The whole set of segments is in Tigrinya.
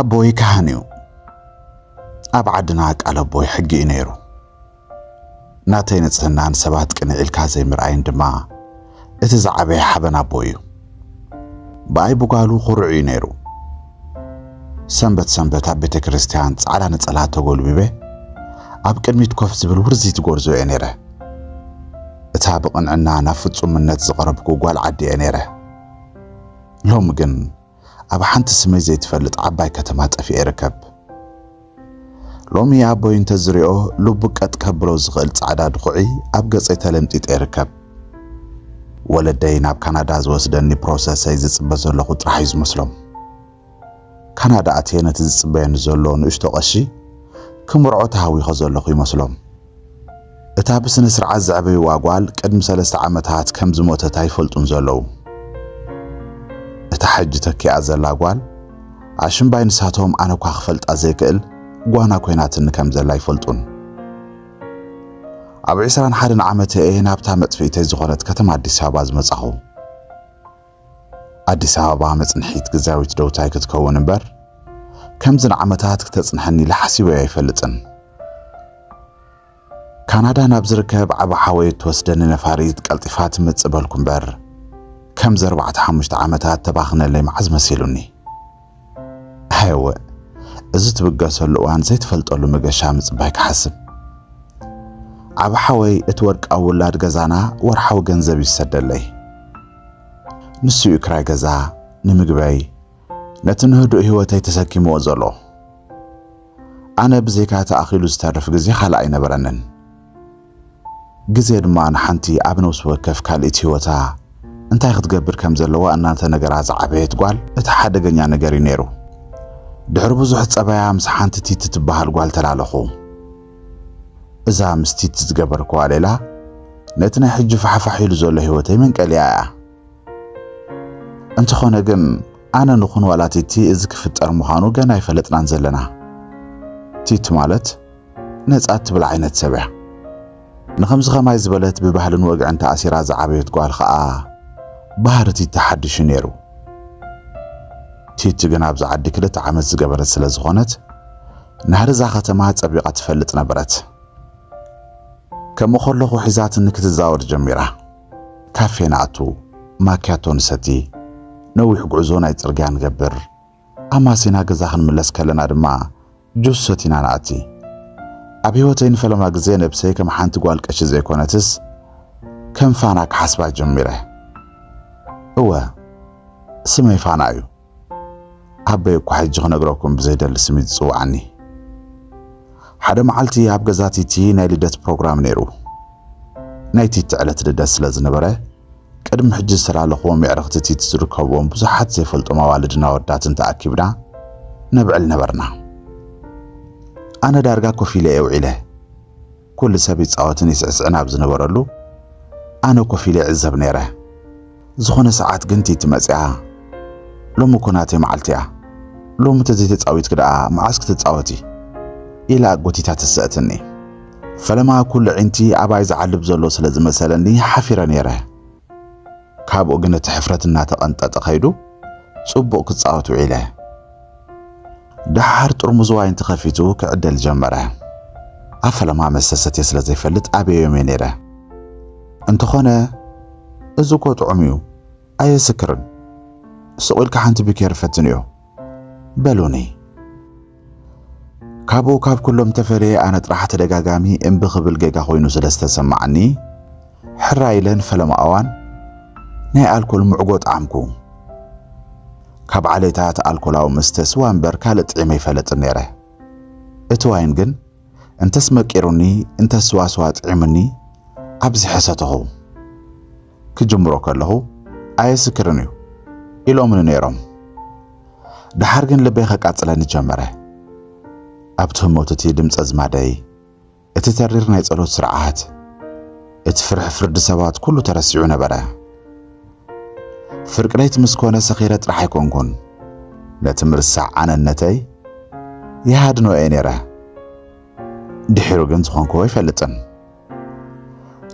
ኣቦይ ካህን እዩ። ኣብ ዓድና ቃል ኣቦይ ሕጊ እዩ ነይሩ። ናተይ ንጽህና ንሰባት ቅንዕ ኢልካ ዘይምርኣይን ድማ እቲ ዝዓበየ ሓበን ኣቦይ እዩ። ብኣይ ብጓሉ ኩሩዕ እዩ ነይሩ። ሰንበት ሰንበት ኣብ ቤተ ክርስቲያን ጻዕዳ ነጸላ ተጎልቢበ ኣብ ቅድሚት ኮፍ ዝብል ውርዚት ጎርዞ እየ ነይረ። እታ ብቕንዕና ናብ ፍጹምነት ዝቐረብኩ ጓል ዓዲ እየ ነይረ። ሎሚ ግን ኣብ ሓንቲ ስመይ ዘይትፈልጥ ዓባይ ከተማ ጠፊኤ ይርከብ። ሎሚ ኣቦይ እንተዝሪኦ ልቡ ቀጥ ከብሎ ዝኽእል ጻዕዳ ድኹዒ ኣብ ገጸይ ተለምጢጠ ይርከብ። ወለደይ ናብ ካናዳ ዝወስደኒ ፕሮሰሰይ ዝጽበ ዘለኹ ጥራሕ እዩ ዝመስሎም። ካናዳ ኣትየ ነቲ ዝጽበየኒ ዘሎ ንእሽቶ ቀሺ ክምርዖ ተሃዊኸ ዘለኹ ይመስሎም። እታ ብስነ ስርዓት ዘዕበይዋ ጓል ቅድሚ ሰለስተ ዓመታት ከም ዝሞተት ኣይፈልጡን ዘለዉ። እታ ሕጂ ተኪኣ ዘላ ጓል ኣሽምባይ ንሳቶም ኣነ እኳ ክፈልጣ ዘይክእል ጓና ኮይናትኒ ከም ዘላ ኣይፈልጡን። ኣብ ዕስራን ሓደን ዓመተ እየ ናብታ መጥፍኢተይ ዝኾነት ከተማ ኣዲስ ኣበባ ዝመጻኹ። ኣዲስ ኣበባ መጽንሒት ግዝያዊት ደውታይ ክትከውን እምበር ከምዚ ንዓመታት ክተጽንሐኒ ኢለ ሓሲበዮ ኣይፈልጥን። ካናዳ ናብ ዝርከብ ዓቢ ሓወይ እትወስደኒ ነፋሪት ቀልጢፋ ትመጽእ በልኩ እምበር፣ ከምዚ ኣርባዕተ ሓሙሽተ ዓመታት ተባኽነለይ መዓዝ መሲሉኒ። ሃየወ፣ እዚ ትብገሰሉ እዋን ዘይትፈልጠሉ መገሻ ምጽባይ ክሓስብ። ዓቢ ሓወይ እቲ ወርቃዊ ውላድ ገዛና ወርሓዊ ገንዘብ ይሰደለይ። ንሱ እዩ ክራይ ገዛ፣ ንምግበይ፣ ነቲ ንህዱእ ህይወተይ ተሰኪምዎ ዘሎ። ኣነ ብዘይካ ተኣኺሉ ዝተርፍ ግዜ ካልእ ኣይነበረንን። ግዜ ድማ ንሓንቲ ኣብ ነፍሲ ወከፍ ካልኢት ህይወታ እንታይ ክትገብር ከም ዘለዋ እናተነገራ ዝዓበየት ጓል እቲ ሓደገኛ ነገር እዩ ነይሩ። ድሕሪ ብዙሕ ጸበያ ምስ ሓንቲ ቲቲ ትበሃል ጓል ተላለኹ። እዛ ምስ ቲቲ ዝገበርክዋ ሌላ ነቲ ናይ ሕጂ ፋሕፋሕ ኢሉ ዘሎ ህይወተይ መንቀሊያ እያ። እንተኾነ ግን ኣነ ንኹን ዋላ ቲቲ እዚ ክፍጠር ምዃኑ ገና ኣይፈለጥናን ዘለና። ቲቲ ማለት ነጻ እትብል ዓይነት ሰብ እያ። ንኸምዚ ኸማይ ዝበለት ብባህልን ወግዕን ተኣሲራ ዝዓበየት ጓል ኸኣ ባህሪ ቲቲ ሓድሽ እዩ ነይሩ። ቲቲ ግን ኣብዚ ዓዲ ክልተ ዓመት ዝገበረት ስለ ዝኾነት ናህሪ እዛ ኸተማ ጸቢቓ ትፈልጥ ነበረት። ከምኡ ከለኹ ሒዛትኒ ክትዛወር ጀሚራ። ካፌ ንኣቱ፣ ማክያቶ ንሰቲ፣ ነዊሕ ጉዕዞ ናይ ጽርግያ ንገብር። ኣማሲና ገዛ ክንምለስ ከለና ድማ ጁስ ሰቲና ንኣቲ። ኣብ ህይወተይ ንፈለማ ግዜ ነብሰይ ከም ሓንቲ ጓል ቀሺ ዘይኮነትስ ከም ፋና ክሓስባ ጀሚረ። እወ፣ ስመይ ፋና እዩ። ኣቦይ እኳ ሕጂ ክነግረኩም ብዘይደሊ ስም እዩ ዝጽውዓኒ። ሓደ መዓልቲ ኣብ ገዛ ቲቲ ናይ ልደት ፕሮግራም ነይሩ። ናይ ቲቲ ዕለት ልደት ስለ ዝነበረ ቅድሚ ሕጂ ዝተላለኽዎም የዕርኽቲ ቲቲ ዝርከብዎም ብዙሓት ዘይፈልጦም ኣዋልድን ኣወዳትን ተኣኪብና ነብዕል ነበርና። ኣነ ዳርጋ ኮፍ ኢለ እየ ውዒለ። ኩሉ ሰብ ይጻወትን ይስዕስዕን ኣብ ዝነበረሉ ኣነ ኮፍ ኢለ ይዕዘብ ነይረ። ዝኾነ ሰዓት ግን ቲቲ መጺኣ፣ "ሎሚ እኮ ናተይ መዓልቲ እያ። ሎሚ ተዘይተጻዊትኪ ደኣ መዓስ ክትጻወቲ?" ኢላ ጎቲታ ተሰእትኒ። ፈለማ ኩሉ ዒንቲ ኣባይ ዝዓልብ ዘሎ ስለ ዝመሰለኒ ሓፊረ ነይረ። ካብኡ ግን እቲ ሕፍረት እናተቐንጠጠ ከይዱ፣ ጽቡቕ ክጻወት ውዒለ። ደሓር ጥርሙዝ ዋይን ተኸፊቱ ክዕደል ጀመረ። ኣብ ፈለማ መስተ ሰትየ ስለ ዘይፈልጥ ኣበዮም እየ ነይረ። እንተኾነ፣ "እዚ እኮ ጥዑም እዩ፣ ኣየስክርን። ስቕ ኢልካ ሓንቲ ቢኬር ፈትንዮ" በሉኒ። ካብኡ ካብ ኩሎም ተፈልየ ኣነ ጥራሕ ተደጋጋሚ እምቢ ክብል ጌጋ ኮይኑ ስለ ዝተሰማዓኒ፣ ሕራይ ኢለ ንፈለማ እዋን ናይ ኣልኮል ምዕጎ ጠዓምኩ። ካብ ዓሌታት ኣልኮላዊ መስተ ስዋ እምበር ካልእ ጥዒመ ኣይፈልጥን ነይረ። እቲ ዋይን ግን እንተስ መቂሩኒ፣ እንተስ ስዋ ስዋ ጥዒሙኒ፣ ኣብዚሐ ሰተኹ። ክጅምሮ ከለኹ፣ "ኣየስክርን እዩ" ኢሎምኒ ነይሮም። ደሓር ግን ልበይ ከቃጽለኒ ጀመረ። ኣብቲ ህሞት እቲ ድምጺ ኣዝማደይ፣ እቲ ተሪር ናይ ጸሎት ስርዓት፣ እቲ ፍርሒ ፍርዲ ሰባት ኩሉ ተረሲዑ ነበረ። ፍርቂ ለይቲ ምስ ኮነ ሰኺረ ጥራሕ ኣይኮንኩን፣ ነቲ ምርሳዕ ኣነነተይ ይሃድኖ እየ ነይረ። ድሒሩ ግን ዝኾንክዎ ኣይፈልጥን።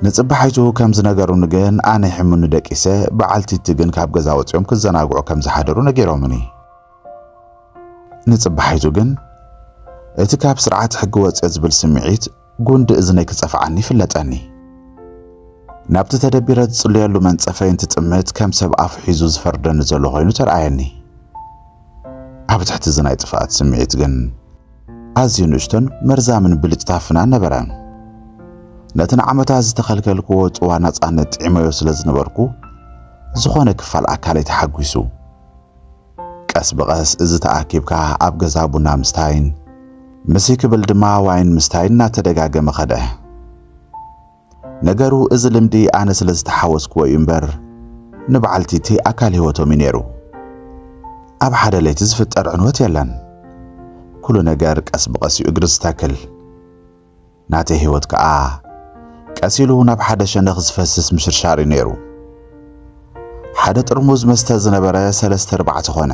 ንጽባሒቱ ከም ዝነገሩኒ ግን ኣነ ይሕሙኒ ደቂሰ፣ በዓል ቲቲ ግን ካብ ገዛ ወጺኦም ክዘናግዑ ከም ዝሓደሩ ነጊሮምኒ። ንጽባሒቱ ግን እቲ ካብ ስርዓት ሕጊ ወጽየ ዝብል ስምዒት ጉንዲ እዝነይ ክጸፍዓኒ ይፍለጠኒ። ናብቲ ተደቢረ ዝጽለየሉ መንጸፈይ እንትጥምት ከም ሰብ ኣፉ ሒዙ ዝፈርደኒ ዘሎ ኮይኑ ተረኣየኒ። ኣብ ትሕቲ እዚ ናይ ጥፍኣት ስምዒት ግን ኣዝዩ ንእሽቶን መርዛምን ብልጭታ ፍናን ነበረ። ነቲ ንዓመታት ዝተኸልከልክዎ ጽዋ ናጻነት ጥዒመዮ ስለ ዝነበርኩ ዝኾነ ክፋል ኣካለይ ተሓጒሱ። ቀስ ብቐስ እዚ ተኣኪብካ ኣብ ገዛ ቡና ምስታይን ምሲ ክብል ድማ ዋይን ምስታይን እናተደጋገመ ኸደ። ነገሩ እዚ ልምዲ ኣነ ስለ ዝተሓወስክዎ እዩ እምበር ንበዓልቲቲ ኣካል ህይወቶም እዩ ነይሩ። ኣብ ሓደ ለይቲ ዝፍጠር ዕንወት የለን። ኩሉ ነገር ቀስ ብቐስ እዩ እግሪ ዝተክል። ናተይ ህይወት ከኣ ቀስ ኢሉ ናብ ሓደ ሸነኽ ዝፈስስ ምሽርሻር እዩ ነይሩ። ሓደ ጥርሙዝ መስተ ዝነበረ ሰለስተ ኣርባዕተ ኾነ።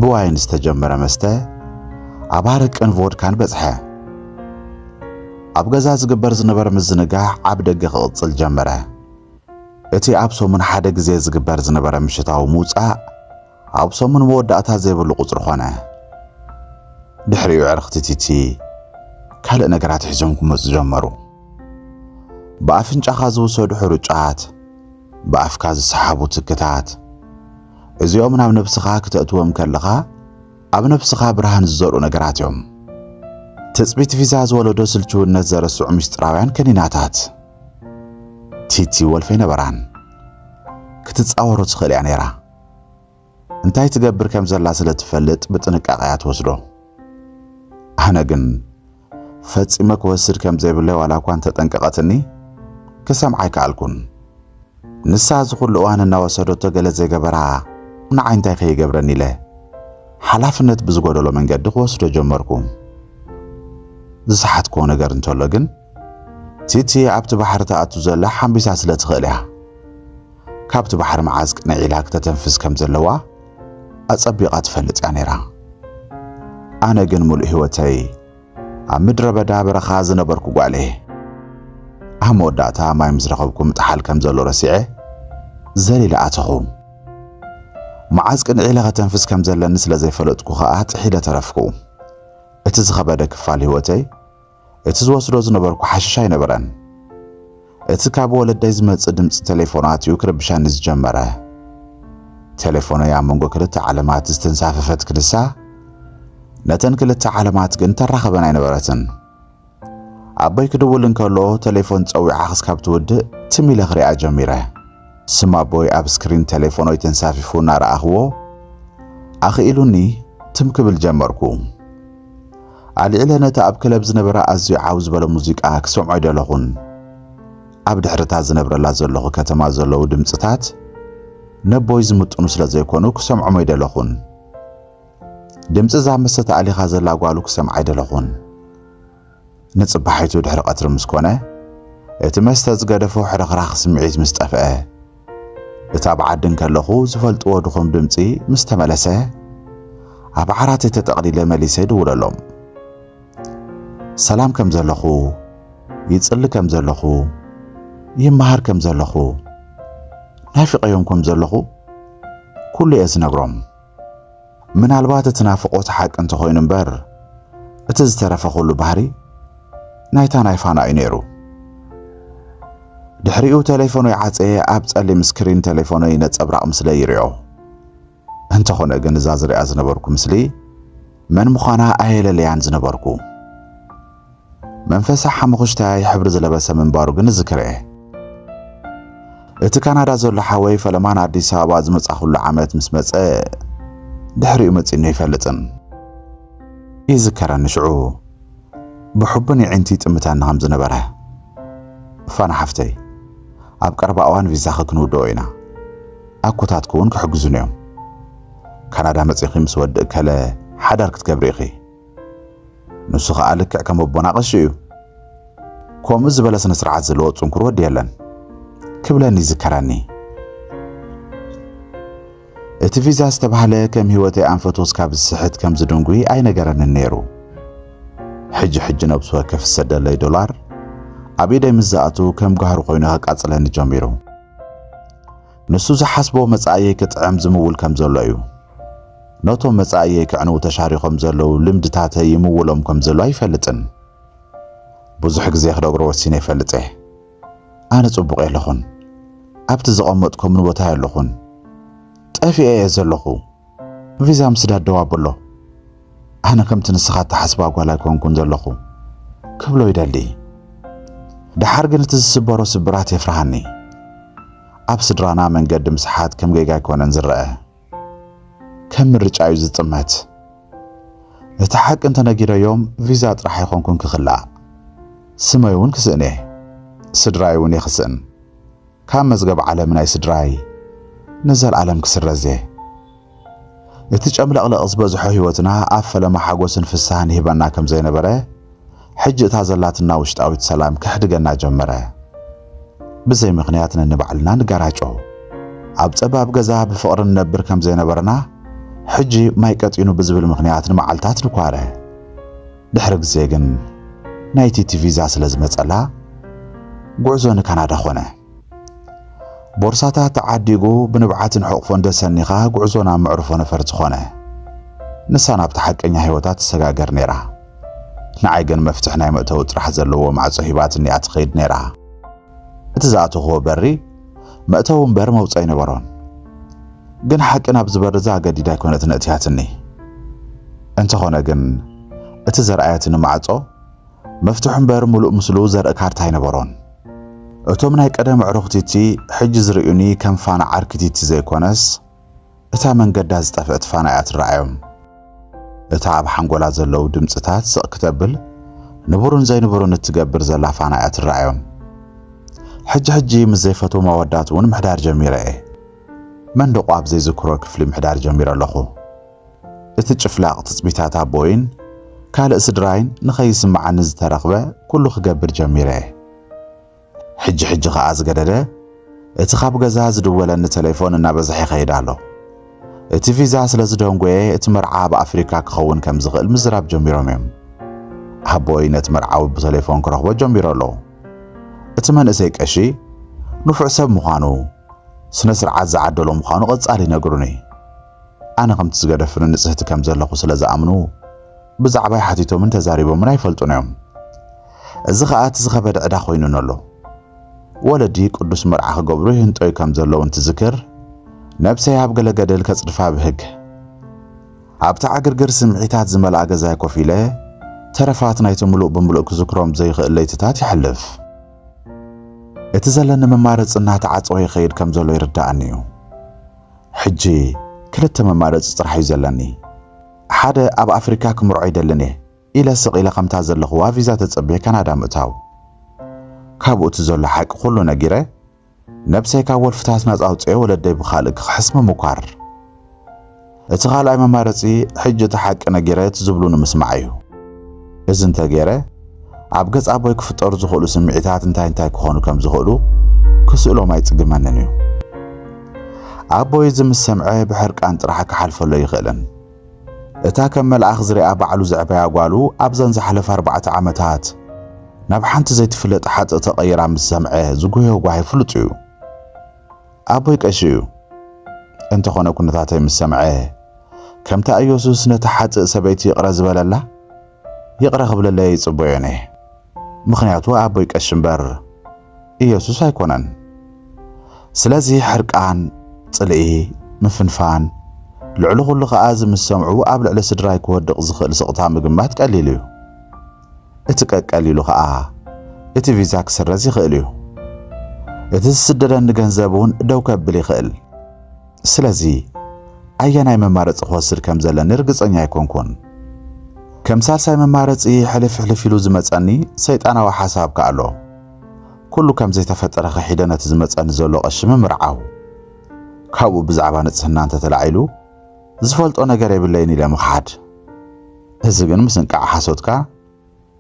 ብዋይን ዝተጀመረ መስተ ኣብ ኣረቅን ቮድካን በጽሐ። ኣብ ገዛ ዝግበር ዝነበረ ምዝንጋዕ ኣብ ደገ ክቕጽል ጀመረ። እቲ ኣብ ሰሙን ሓደ ግዜ ዝግበር ዝነበረ ምሽታዊ ምውጻእ ኣብ ሰሙን መወዳእታ ዘይብሉ ቁጽሪ ኾነ። ድሕሪኡ ዕርኽቲ ቲቲ ካልእ ነገራት ሒዞም ክመጹ ጀመሩ። ብኣፍንጫኻ ዝውሰዱ ሕሩጫት፣ ብኣፍካ ዝሰሓቡ ትክታት፣ እዚኦም ናብ ነብስኻ ክተእትዎም ከለኻ ኣብ ነብስኻ ብርሃን ዝዘርኡ ነገራት እዮም። ትጽቢት ቪዛ ዝወለዶ ስልችውነት ዘረስዑ ምስጢራውያን ከኒናታት። ቲቲ ወልፈይ ነበራን ክትጻወሮ ትኽእል እያ ነይራ። እንታይ ትገብር ከም ዘላ ስለ ትፈልጥ ብጥንቃቐ እያ ትወስዶ። ኣነ ግን ፈጺመ ክወስድ ከም ዘይብለይ ዋላ እኳ እንተጠንቀቐትኒ ክሰምዓ ኣይከኣልኩን። ንሳ እዚ ኩሉ እዋን እናወሰደቶ ገለ ዘይገበራ ንዓይ እንታይ ከይገብረኒ ኢለ ሓላፍነት ብዝጎደሎ መንገዲ ክወስዶ ጀመርኩ። ዝሰሓትክዎ ነገር እንተሎ ግን ቲቲ ኣብቲ ባሕሪ ትኣቱ ዘላ ሓምቢሳ ስለ ትኽእል እያ። ካብቲ ባሕሪ መዓዝ ቅንዕ ኢላ ክተተንፍስ ከም ዘለዋ ኣጸቢቓ ትፈልጥ እያ ነይራ። ኣነ ግን ምሉእ ህይወተይ ኣብ ምድረ በዳ በረኻ ዝነበርኩ ጓል እየ። ኣብ መወዳእታ ማይ ምስ ረኸብኩ ምጥሓል ከም ዘሎ ረሲዐ ዘሊለ ኣተኹ። መዓዝ ቅንዕ ኢለ ከተንፍስ ከም ዘለኒ ስለ ዘይፈለጥኩ ኸኣ ጥሒለ ተረፍኩ። እቲ ዝኸበደ ክፋል ህይወተይ እቲ ዝወስዶ ዝነበርኩ ሓሽሽ ኣይነበረን። እቲ ካብ ወለደይ ዝመጽእ ድምጺ ቴሌፎናት እዩ ክርብሸኒ ዝጀመረ። ቴሌፎነይ ኣብ መንጎ ክልተ ዓለማት ዝተንሳፈፈት ክንሳ፣ ነተን ክልተ ዓለማት ግን ተራኽበን ኣይነበረትን። ኣቦይ ክድውል እንከሎ ቴሌፎን ጸዊዓ ክስካብ ትውድእ ትም ኢለ ክሪኣ ጀሚረ። ስም ኣቦይ ኣብ ስክሪን ቴሌፎኖይ ተንሳፊፉ እናረኣኽዎ ኣኽኢሉኒ ትም ክብል ጀመርኩ። ኣልዒለ ነቲ ኣብ ክለብ ዝነበረ ኣዝዩ ዓው ዝበለ ሙዚቃ ክሰምዖ ኣይደለኹን። ኣብ ድሕርታ ዝነብረላ ዘለኹ ከተማ ዘለዉ ድምጽታት ነቦይ ዝምጥኑ ስለ ዘይኮኑ ክሰምዖም ኣይደለኹን። ድምጺ እዛ መስተት ኣሊኻ ዘላ ጓሉ ክሰምዓ ኣይደለኹን። ንጽባሒቱ ድሕሪ ቀትሪ ምስ ኮነ፣ እቲ መስተ ዝገደፎ ሕርኽራኽ ስምዒት ምስ ጠፍአ፣ እታ ብዓዲ እንከለኹ ዝፈልጥዎ ድኹም ድምጺ ምስ ተመለሰ፣ ኣብ ዓራተይ ተጠቕሊለ መሊሰ ይድውለሎም። ሰላም ከም ዘለኹ፣ ይጽሊ ከም ዘለኹ፣ ይመሃር ከም ዘለኹ፣ ናፊቐዮም ከም ዘለኹ ኩሉ እየ ዝነግሮም። ምናልባት እቲ ናፍቖት ሓቂ እንተኾይኑ እምበር፣ እቲ ዝተረፈ ኩሉ ባህሪ ናይታ ናይ ፋና እዩ ነይሩ። ድሕሪኡ ቴሌፎኖይ ዓጸየ፣ ኣብ ጸሊም ስክሪን ቴሌፎኖይ ነጸብራቕ ምስለይ ይሪኦ። እንተኾነ ግን እዛ ዝሪኣ ዝነበርኩ ምስሊ መን ምዃና ኣየለለያን ዝነበርኩ። መንፈሳ ሓሙኽሽታይ ሕብሪ ዝለበሰ ምንባሩ ግን እዝክር እየ። እቲ ካናዳ ዘሎ ሓወይ ፈለማ ንኣዲስ ኣበባ ዝመጻኹሉ ዓመት ምስ መጸ ድሕሪኡ መጺእኒ ኣይፈልጥን። ይዝከረኒ ሽዑ ብሕቡን የዒንቲ ይጥምተኒ ከም ዝነበረ። ፋና ሓፍተይ፣ ኣብ ቀረባ እዋን ቪዛኺ ክንውድኦ ኢና። ኣኮታትኪ እውን ክሕግዙኒ እዮም። ካናዳ መጺኺ ምስ ወዲ እከለ ሓዳር ክትገብሪ ኢኺ። ንሱ ኸኣ ልክዕ ከም ኣቦና ቀሺ እዩ። ከምኡ ዝበለ ስነ ስርዓት ዘለዎ ጽንኩር ወዲ የለን ክብለኒ ይዝከረኒ። እቲ ቪዛ ዝተባህለ ከም ህይወተይ ኣንፈት ወስካ ብዝስሕት ከም ዝድንጉይ ኣይነገረንን ነይሩ። ሕጂ ሕጂ ነብሲ ወከፍ ዝሰደለይ ዶላር ኣብ ኢደይ ምስ ዝኣቱ ከም ጋህሪ ኮይኑ ከቃጽለኒ ጀሚሩ። ንሱ ዝሓስቦ መጻእየይ ክጥዕም ዝምውል ከም ዘሎ እዩ። ነቶም መጻእየይ ክዕንዉ ተሻሪኾም ዘለዉ ልምድታተይ ይምውሎም ከም ዘሎ ኣይፈልጥን። ብዙሕ ግዜ ክደግሮ ወሲነ ይፈልጥ እየ። ኣነ ጽቡቕ የለኹን። ኣብቲ ዝቐመጥኩምሉ ቦታ የለኹን። ጠፊኤ እየ ዘለኹ። ቪዛ ምስዳድ ደው ኣብሎ። ኣነ ከምቲ ንስኻ እትሓስባ ጓል ኣይኮንኩን ዘለኹ ክብሎ ይደሊ። ደሓር ግን እቲ ዝስበሮ ስብራት የፍርሃኒ። ኣብ ስድራና መንገዲ ምስሓት ከም ጌጋ ኣይኮነን ዝረአ። ከም ምርጫ እዩ ዝጥመት። እቲ ሓቂ እንተነጊረዮም ቪዛ ጥራሕ ኣይኮንኩን ክኽላእ። ስመይ እውን ክስእን እየ። ስድራይ እውን የኽስእን። ካብ መዝገብ ዓለም ናይ ስድራይ ንዘለኣለም ክስረዝ እየ። እቲ ጨምለቕለቕ ዝበዝሖ ህይወትና ኣብ ፈለማ ሓጎስን ፍስሃን ይህበና ከም ዘይነበረ፣ ሕጂ እታ ዘላትና ውሽጣዊት ሰላም ከሕድገና ጀመረ። ብዘይ ምኽንያት ነንባዕልና ንጋራጮ። ኣብ ጸባብ ገዛ ብፍቕሪ ንነብር ከም ዘይነበርና፣ ሕጂ ማይ ቀጢኑ ብዝብል ምኽንያት ንመዓልታት ንኳረ። ድሕሪ ግዜ ግን ናይ ቲቲ ቪዛ ስለ ዝመጸላ፣ ጉዕዞ ንካናዳ ኾነ። ቦርሳታት ተዓዲጉ ብንብዓትን ሕቕፎን ደሰኒኻ ጉዕዞ ናብ መዕርፎ ነፈርቲ ኾነ። ንሳ ናብቲ ሓቀኛ ህይወታ ትሰጋገር ነይራ። ንዓይ ግን መፍትሕ ናይ መእተዊ ጥራሕ ዘለዎ ማዕጾ ሂባትኒ እያ ትኸይድ ነይራ። እቲ ዝኣተኽዎ በሪ መእተዊ እምበር መውጽኢ ኣይነበሮን። ግን ሓቂ ናብዚ በሪ እዚ ኣገዲዳ ኣይኮነትን እትያትኒ። እንተኾነ ግን እቲ ዘርኣየትኒ ማዕጾ መፍትሑ እምበር ምሉእ ምስሉ ዘርኢ ካርታ ኣይነበሮን። እቶም ናይ ቀደም ኣዕሩኽ ቲቲ ሕጂ ዝርእዩኒ ከም ፋና ዓርኪ ቲቲ ዘይኮነስ፣ እታ መንገዳ ዝጠፍአት ፋና እያ ትረኣዮም። እታ ኣብ ሓንጎላ ዘለዉ ድምጽታት ስቕ ክተብል፣ ንቡርን ዘይንቡርን እትገብር ዘላ ፋና እያ ትረኣዮም። ሕጂ ሕጂ ምስ ዘይፈትዎም ኣወዳት እውን ምሕዳር ጀሚረ እየ። መንደቑ ኣብ ዘይዝክሮ ክፍሊ ምሕዳር ጀሚረ ኣለኹ። እቲ ጭፍላቕ ትጽቢታት ኣቦይን ካልእ ስድራይን ንኸይስምዓኒ ዝተረኽበ ኩሉ ክገብር ጀሚረ። ሕጂ ሕጂ ኸኣ ዝገደደ፣ እቲ ካብ ገዛ ዝድወለኒ ተሌፎን እናበዝሐ ይኸይድ ኣሎ። እቲ ቪዛ ስለ ዝደንጎየ፣ እቲ መርዓ ኣብ ኣፍሪካ ክኸውን ከም ዝኽእል ምዝራብ ጀሚሮም እዮም። ኣቦይ ነቲ መርዓዊ ብተሌፎን ክረኽቦ ጀሚሩ ኣሎ። እቲ መንእሰይ ቀሺ ንፉዕ ሰብ ምዃኑ፣ ስነ ስርዓት ዝዓደሎ ምዃኑ ቀጻሊ ይነግሩኒ። ኣነ ከምቲ ዝገደፍኒ ንጽህቲ ከም ዘለኹ ስለ ዝኣምኑ፣ ብዛዕባይ ሓቲቶምን ተዛሪቦምን ኣይፈልጡን እዮም። እዚ ኸኣ እቲ ዝኸበደ ዕዳ ኮይኑኒ ኣሎ። ወለዲ ቅዱስ መርዓ ክገብሩ ይህንጠዩ ከም ዘለዉ እንትዝክር፣ ነብሰይ ኣብ ገለ ገደል ከጽድፋ ብህግ። ኣብቲ ዕግርግር ስምዒታት ዝመልኣ ገዛይ ኮፍ ኢለ፣ ተረፋት ናይቲ ምሉእ ብምሉእ ክዝክሮም ዘይኽእል ለይትታት ይሓልፍ። እቲ ዘለኒ መማረጺ እናተዓጸወ ይኸይድ ከም ዘሎ ይርድኣኒ እዩ። ሕጂ ክልተ መማረጺ ጥራሕ እዩ ዘለኒ። ሓደ ኣብ ኣፍሪካ ክምርዖ ይደልን እየ ኢለ ስቕ ኢለ ከምታ ዘለኽዋ ቪዛ ተጸብየ ካናዳ ምእታው። ካብኡ እቲ ዘሎ ሓቂ ኩሉ ነጊረ፣ ነብሰይ ካብ ወልፍታት ናጻ ኣውጽኤ ወለደይ ብኻልእ ክኽሕስ ምምኳር። እቲ ካልኣይ መማረጺ፣ ሕጂ እቲ ሓቂ ነጊረ እቲ ዝብሉኒ ምስማዕ እዩ። እዚ እንተገይረ፣ ኣብ ገጽ ኣቦይ ክፍጠሩ ዝኽእሉ ስምዒታት እንታይ እንታይ ክኾኑ ከም ዝኽእሉ ክስእሎም ኣይጽግመንን እዩ። ኣቦይ እዚ ምስ ሰምዐ ብሕርቃን ጥራሕ ክሓልፈሉ ኣይኽእልን። እታ ከም መልኣኽ ዝሪኣ ባዕሉ ዘዕበያ ጓሉ ኣብዘን ዝሓለፈ ኣርባዕተ ዓመታት ናብ ሓንቲ ዘይትፍለጥ ሓጥእ ተቐይራ ምስ ሰምዐ ዝጉህዮ ጓሂ ፍሉጥ እዩ። ኣቦይ ቀሺ እዩ። እንተኾነ ኩነታተይ ምስ ሰምዐ፣ ከምታ ኢየሱስ ነታ ሓጥእ ሰበይቲ ይቕረ ዝበለላ፣ ይቕረ ክብለለይ ይጽበዮ ነየ። ምኽንያቱ ኣቦይ ቀሺ እምበር ኢየሱስ ኣይኮነን። ስለዚ ሕርቃን፣ ጽልኢ፣ ምፍንፋን፣ ልዕሊ ኩሉ ኸኣ እዚ ምስ ሰምዑ ኣብ ልዕሊ ስድራይ ክወድቕ ዝኽእል ስቕታ ምግማት ቀሊል እዩ። እቲ ቀቀል ኢሉ ኸኣ እቲ ቪዛ ክስረዝ ይኽእል እዩ። እቲ ዝስደደኒ ገንዘብ እውን ደው ከብል ይኽእል። ስለዚ ኣየናይ መማረጺ ክወስድ ከም ዘለኒ ርግጸኛ ኣይኮንኩን። ከም ሳልሳይ መማረጺ ሕልፍ ሕልፍ ኢሉ ዝመጸኒ ሰይጣናዊ ሓሳብ ከኣ ኣሎ። ኩሉ ከም ዘይተፈጠረ ክሒደ ነቲ ዝመጸኒ ዘሎ ቀሺ ምምርዓው። ካብኡ ብዛዕባ ንጽህና እንተተላዒሉ ዝፈልጦ ነገር የብለይን ኢለ ምኽሓድ። እዚ ግን ምስ እንቃዕ ሓሶትካ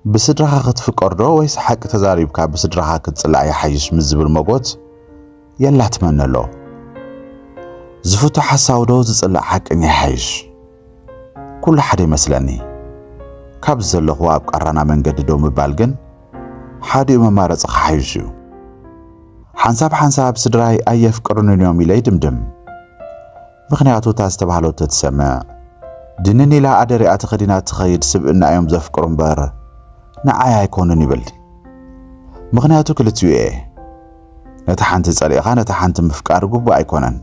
ብስድራኻ ክትፍቀር ዶ ወይስ ሓቂ ተዛሪብካ ብስድራኻ ክትጽላእ ይሓይሽ ምስ ዝብል መጎት የላትመኒ ኣሎ። ዝፍቶ ሓሳዊ ዶ ዝጽላእ ሓቀኛ ይሓይሽ? ኩሉ ሓደ ይመስለኒ። ካብዚ ዘለኹ ኣብ ቃራና መንገዲ ደው ምባል ግን ሓዲኡ መማረጺ ክሓይሽ እዩ። ሓንሳብ ሓንሳብ ስድራይ ኣየፍቅሩንን እዮም ኢለ ይድምድም። ምኽንያቱ እታ ዝተባህለቶ ትሰምዕ፣ ድንን ኢላ ኣደሪኣ ተኸዲና ትኸይድ ስብእና እዮም ዘፍቅሩ እምበር ንዓይ ኣይኮኑን ይብል። ምኽንያቱ ክልቲኡ እየ። ነታ ሓንቲ ጸሊእኻ ነታ ሓንቲ ምፍቃር ግቡእ ኣይኮነን።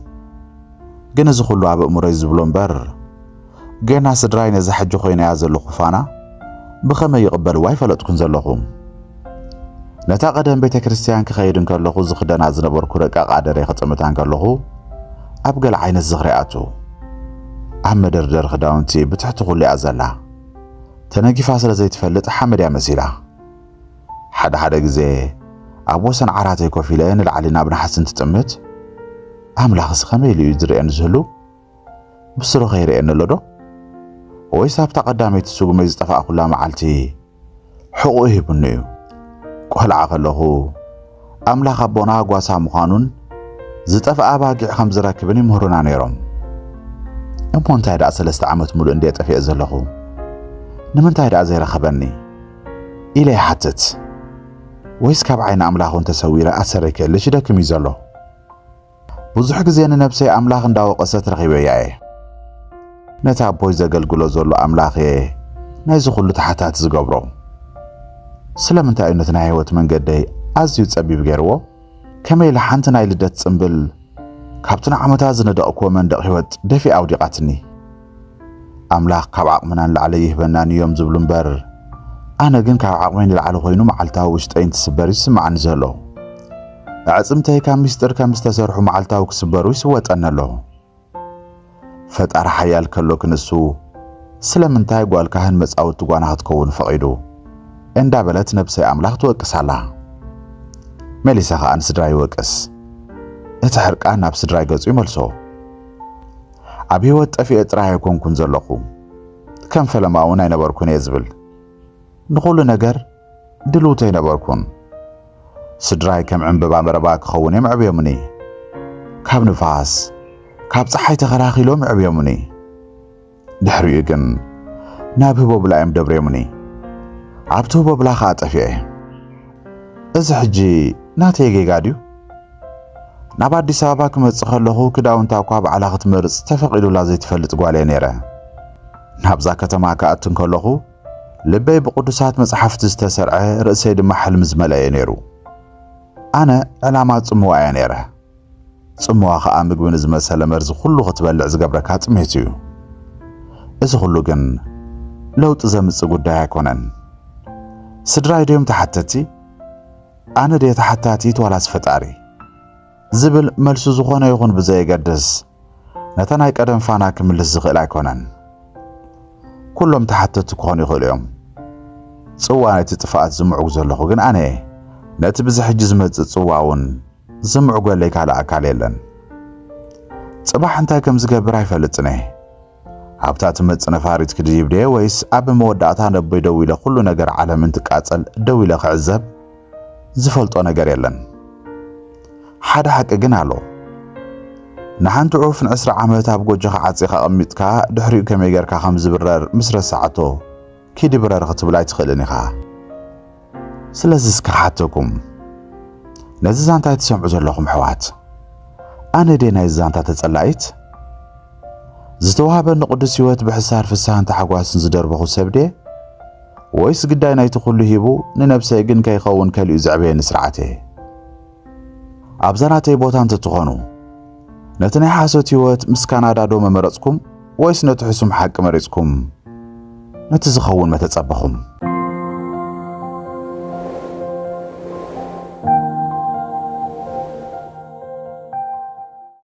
ግን እዚ ኩሉ ኣብ ኣእምሮይ ዝብሎ እምበር፣ ገና ስድራይ ነዛ ሕጂ ኮይናያ ዘለኹ ፋና ብኸመይ ይቕበልዋ ኣይፈለጥኩን ዘለኹ። ነታ ቀደም ቤተ ክርስቲያን ክኸይድ እንከለኹ ዝኽደና ዝነበርኩ ረቃቕ ኣደሬ ክጥምታ እንከለኹ፣ ኣብ ገለ ዓይነት ዝኽሪ ኣቱ። ኣብ መደርደሪ ክዳውንቲ ብትሕቲ ኩሉ እያ ዘላ። ተነጊፋ ስለ ዘይትፈልጥ ሓመድ እያ መሲላ። ሓደ ሓደ ግዜ ኣብ ወሰን ዓራተይ ኮፍ ኢለ ንላዕሊ ናብ ናሕሲ እንትጥምት፣ ኣምላኽስ ከመይ ኢሉ እዩ ዝርእየኒ ዝህሉ? ብስሩ ከይርእየኒ ኣሎ ዶ? ወይስ ኣብታ ቀዳመይቲ ስጉመይ ዝጠፋእኩላ መዓልቲ ሕቑኡ ሂቡኒ እዩ? ቆልዓ ከለኹ ኣምላኽ ኣቦና ጓሳ ምዃኑን ዝጠፍኣ ኣባጊዕ ከም ዝረክብን ይምህሩና ነይሮም። እሞ እንታይ ደኣ ሰለስተ ዓመት ሙሉእ እንድየ ጠፊኤ ዘለኹ? ንምንታይ ደኣ ዘይረኸበኒ? ኢለ ይሓትት። ወይስ ካብ ዓይኒ ኣምላኽ እውን ተሰዊረ ኣሰረይ ክእልሽ ይደክም እዩ ዘሎ? ብዙሕ ግዜ ንነብሰይ ኣምላኽ እንዳወቐሰት ረኺበያ እየ። ነቲ ኣቦይ ዘገልግሎ ዘሎ ኣምላኽ እየ ናይዚ ኩሉ ተሓታቲ ዝገብሮ። ስለምንታይ እዩ ነቲ ናይ ህይወት መንገደይ ኣዝዩ ጸቢብ ገይርዎ? ከመይ ኢላ ሓንቲ ናይ ልደት ጽምብል ካብቲ ንዓመታት ዝነደቕክዎ መንደቕ ህይወት ደፊኣ ኣውዲቓትኒ? ኣምላኽ ካብ ዓቕምና ንላዕሊ ይህበናን እዮም ዝብሉ እምበር፣ ኣነ ግን ካብ ዓቕመይ ንላዕሊ ኮይኑ መዓልታዊ ውሽጠይ እንትስበር እዩ ዝስምዓኒ ዘሎ። ኣዕጽምተይ ካብ ሚስጥር ከም ዝተሰርሑ መዓልታዊ ክስበሩ ይስወጠኒ ኣሎ። ፈጣሪ ሓያል ከሎ ክንሱ ስለምንታይ ጓል ካህን መጻወቲ ጓና ክትከውን ፈቒዱ? እንዳበለት ነብሰይ ኣምላኽ ትወቅስ ኣላ። መሊሰ ኸኣ ንስድራይ ይወቅስ። እቲ ሕርቃን ናብ ስድራይ ገጹ ይመልሶ። ኣብ ህይወት ጠፊኤ ጥራይ ኣይኮንኩን ዘለኹ። ከም ፈለማ እውን ኣይነበርኩን እየ ዝብል። ንኹሉ ነገር ድልውቲ ኣይነበርኩን። ስድራይ ከም ዕምበባ መረባ ክኸውን እዮም ኣዕብዮምኒ። ካብ ንፋስ፣ ካብ ጸሓይ ተኸላኺሎም ኣዕብዮምኒ። ድሕሪኡ ግን ናብ ህቦብላ እዮም ደብርዮምኒ። ኣብቲ ህቦብላ ኸኣ ጠፊኤ። እዚ ሕጂ ናተይ ጌጋ ድዩ? ናብ ኣዲስ ኣበባ ክመጽእ ከለኹ ክዳውንታ እኳ ባዕላ ክትመርጽ ተፈቒዱላ ዘይትፈልጥ ጓል እየ ነይረ። ናብዛ ከተማ ክኣቱ እንከለኹ ልበይ ብቅዱሳት መጻሕፍቲ ዝተሰርዐ፣ ርእሰይ ድማ ሕልሚ ዝመልአ እዩ ነይሩ። ኣነ ዕላማ ጽምዋ እየ ነይረ። ጽምዋ ኸኣ ምግቢ ንዝመሰለ መርዚ ኩሉ ክትበልዕ ዝገብረካ ጥሜት እዩ። እዚ ኩሉ ግን ለውጢ ዘምጽእ ጉዳይ ኣይኮነን። ስድራይ ድዮም ተሓተቲ? ኣነ ድየ ተሓታቲት ዋላስ ፈጣሪ? ዝብል መልሱ ዝኾነ ይኹን ብዘየገድስ፣ ነታ ናይ ቀደም ፋና ክምልስ ዝኽእል ኣይኮነን። ኩሎም ተሓተቲ ክኾኑ ይኽእሉ እዮም። ጽዋ ናይቲ ጥፍኣት ዝምዕጉ ዘለኹ ግን ኣነ እየ። ነቲ ብዚ ሕጂ ዝመጽእ ጽዋ እውን ዝምዕጎለይ ካልእ ኣካል የለን። ጽባሕ እንታይ ከም ዝገብር ኣይፈልጥን እየ። ኣብታ ትመጽእ ነፋሪት ክድይብ ድየ ወይስ ኣብ መወዳእታ ነቦይ ደው ኢለ ኩሉ ነገር ዓለም እንትቃጸል ደው ኢለ ክዕዘብ? ዝፈልጦ ነገር የለን። ሓደ ሓቂ ግን ኣሎ። ንሓንቲ ዑፍ ንዕስራ ዓመት ኣብ ጎጆኻ ዓጺኻ ኣቐሚጥካ ድሕሪኡ ከመይ ጌርካ ከም ዝብረር ምስ ረሳዕቶ፣ ኪዲ ብረር ክትብል ኣይትኽእልን ኢኻ። ስለዚ እስከ ክሓተኩም፣ ነዚ ዛንታ ትሰምዑ ዘለኹም ኣሕዋት፣ ኣነ ድየ ናይዚ ዛንታ ተጸላኢት? ዝተዋህበኒ ቅዱስ ህይወት ብሕሳር ፍስሃን ታሕጓስን ዝደርበኹ ሰብ ድየ? ወይስ ግዳይ ናይቲ ኩሉ ሂቡ ንነብሰይ ግን ከይኸውን ከሊኡ ዘዕበየኒ ስርዓት እየ? ኣብዛ ናተይ ቦታ እንተትኾኑ፣ ነቲ ናይ ሓሶት ህይወት ምስ ካናዳ ዶ መመረጽኩም ወይስ ነቲ ሕሱም ሓቂ መሪጽኩም? ነቲ ዝኸውን መተጸበኹም።